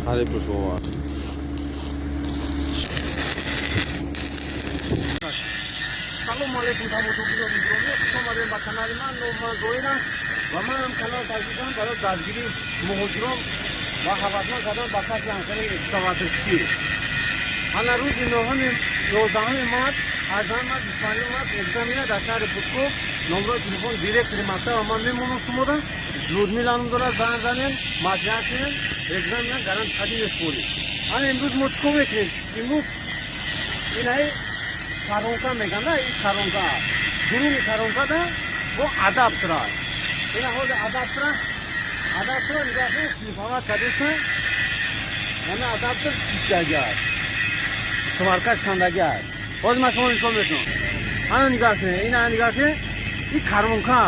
Қариб шува. Салому алейкум, тамошобинони гиромӣ, хуш омадем ба канали ман. Номи ман Зоир аст ва манам канал таҷрибам барои дастгирии муҳоҷирон ва ҳавасманд кардан ба касби ҳамкори экскаваторчикӣ. Ана рӯзи нӯҳуми, 11-уми март, 18 март, 25 март экзамена дар шаҳри Пусков. Номрои телефон директори мактаба ман мемонам шумода. Людмила ном дорад, занг занем, маслиҳат кунем, экзамена гарант қадим меспорем. Ана имрӯз мо чӣ кор мекунем? Имрӯз инаи коронка меган, на ин коронка. Дуруни коронкада бо адаптера. Ина ҳозир адаптера нигоҳ кунед, шлифовать кардеса. Ана адаптер шишагар. Сваркаш кандагар. Ҳозир ман шумо нишон метавонам. Ана нигоҳ кунед, ина нигоҳ кунед. Ин коронка.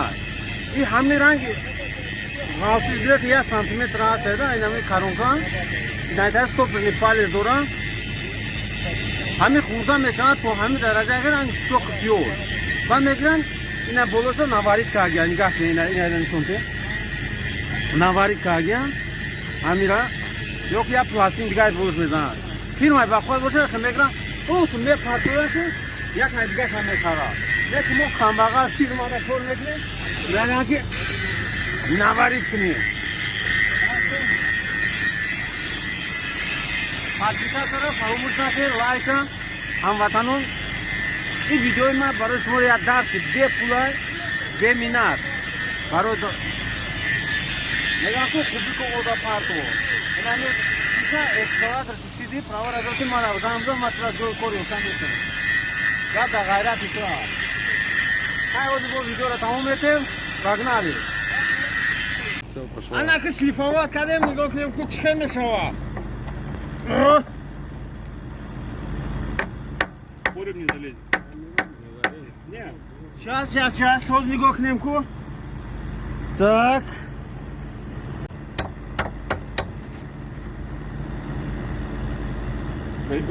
Ин ҳамин ранги ғафси где-то 1 сантиметр аст, ин ҳамин коронка. Ина стопорный палец дорам. Ҳамин хурда мешавад то ҳамин дараҷа, ранг чоқи пиёз. Баъд мегиранд, ина болоша наварить каргия, нигоҳ кунед, ина ина нишон те. Наварить каргия, ҳамира ё ки як пластин дигараш болош мезананд. Фирмаи бақувват боша, хе мегиранд, просто мепартояши, як най дигараш мехарад. Не ки мо камбағал фирмада кор мекунем, яъне ки наварить кунем. Подписаться фаромӯш накунед, лайка, ҳамватанон. Ин видеои ман барои шумо як дарси бепулай, беминнат. Барои мегӯям ку хубӣ ку ода парто. Инами шиша экскаватор шишиди права разоти мана замзам масала ҷои кор ёфта метавонам. Гап дар ғайрати ту аст. Хай, ҳозир бо видеоро тамом метем. Погнали. Всё, пошло. Ана ки шлифовать кардем, нигоҳ кунем ку чӣ хел мешавад. Спорим, не залезет. Не. Сейчас, сейчас, сейчас, ҳозир нигоҳ кунем ку. Так.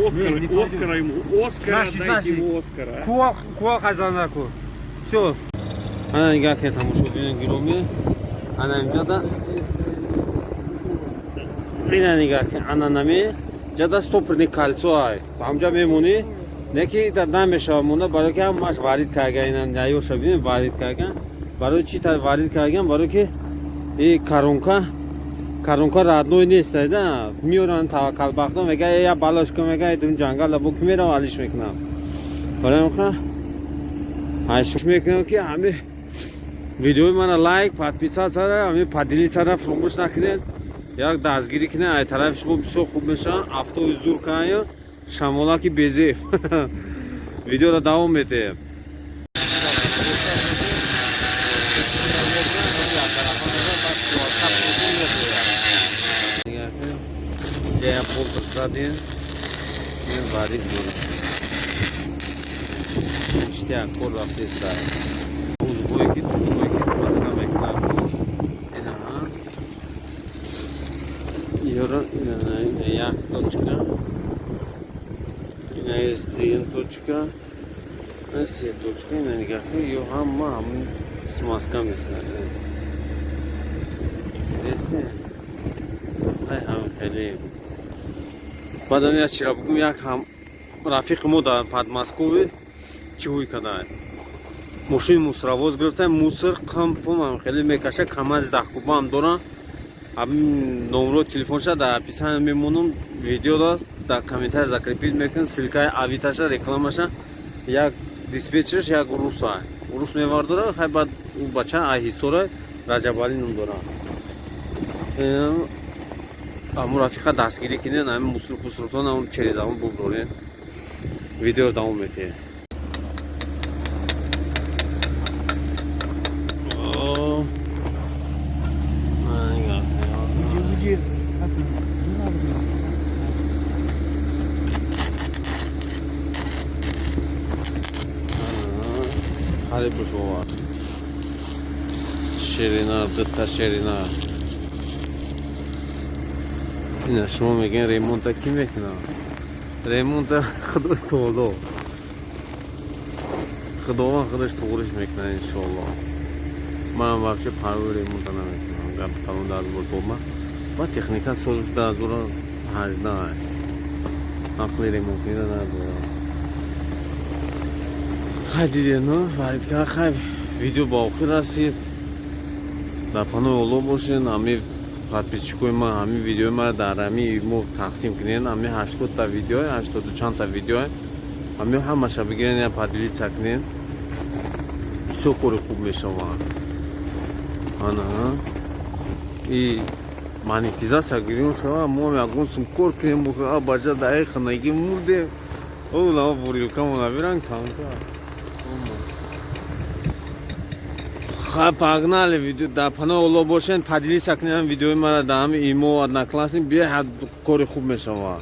Оскара, Не, не пойдет. Оскара ему, Оскара, Нашли, дайте нашли. ему Оскара. А. Кувал, кувал хазана ку. Всё. Ана нигоҳ кунед, тамошобинони гиромӣ. Ана инҷода ина нигоҳ кунед, ана нами ҷада стопорный кольцо ай. Ҳамҷа мемонӣ, не ки да намешава монда, барои ки ҳамаш варить карга, ина наёша бинед, варить карга. Барои чӣ та варить карган? Барои ки и коронка родной нест, да? Миёранд таваккалбахто, мега я балошка, мега дун ҷангал бо ки мерам алиш мекунам. Барои ҳамин ҳайшуш мекунам ки ҳами видеои мана лайк, подписаться, ҳами поделиться фаромӯш накунед. Як дастгирӣ кунед, ай тарафи шумо бисёр хуб мешавад. Афтоби зур кая, шамолаки безеб. Видеоро давом метиҳем. Я болтик задем. Ин варить дорам. Ништяк, кор рафтеста. Узбое ки точкое ки смазка мекунад. Инаҳа. Ёро ина ина як точка. Ина есть дуюм точка. Ина се точка. Ина нигоҳ кун, ё ҳама ҳамин смазка мекунад. Дидесте? Ай ҳам хеле. Баъдан як чира бугум, як ҳам рафиқи мо дар Подмосковье чӣ ҳуй кардаа. Мошини мусоровоз гирифта, мусор қам пум ҳам хеле мекаша, КамАЗи 10 куба ҳам дорам. Ҳамин номро телефонша дар описание мемонам, видеоро дар комментарий закрепить мекунам, ссылкаи Авиташа, рекламаша. Як диспетчерш як руса. Рус мевардора, хай баъд ӯ бача ай Ҳисора, Раҷабалӣ ном дора. Аму рафиқа дастгирӣ кунед, ҳамин мусор пусуртон ҳамун через ҳамун буброред. Видеоро давом метиҳем. О, ана нигоҳ кунед. Қариб бушова. Ширина, дута ширина. Ина шумо мегӯен ремонта кӣ мекунад? Ремонта Худои таоло. Худованд худаш туғриш мекунад, иншоалло. Ман вообще парвои ремонта намекунам. Гап калон дар бор бома. Ба техника соз дар бора. 18 ақли ремонтнида надорад. Хай, дидену, варид кара. Хай, видео ба охир расид. Дар паноҳи Олло бошен. Ҳами подписчикои ман, ҳами видеои мара дар ҳами мо тақсим кунен. Ҳами 80-та видео, 80-у чандта видео, ҳами ҳамаша бигирен, я поделиться кунен, бисёр кори хуб мешавад. Ана и монетизация гирён шава, мо ягон сум кор кунем. Бача даи ханаги мурдем, о бурилкамона биран камта. Хай, погнали, видео. Дар паноҳи Олло бошен. Поделиться кунем видеои мара дар ҳами имо, Одноклассник, беҳад кори хуб мешавад.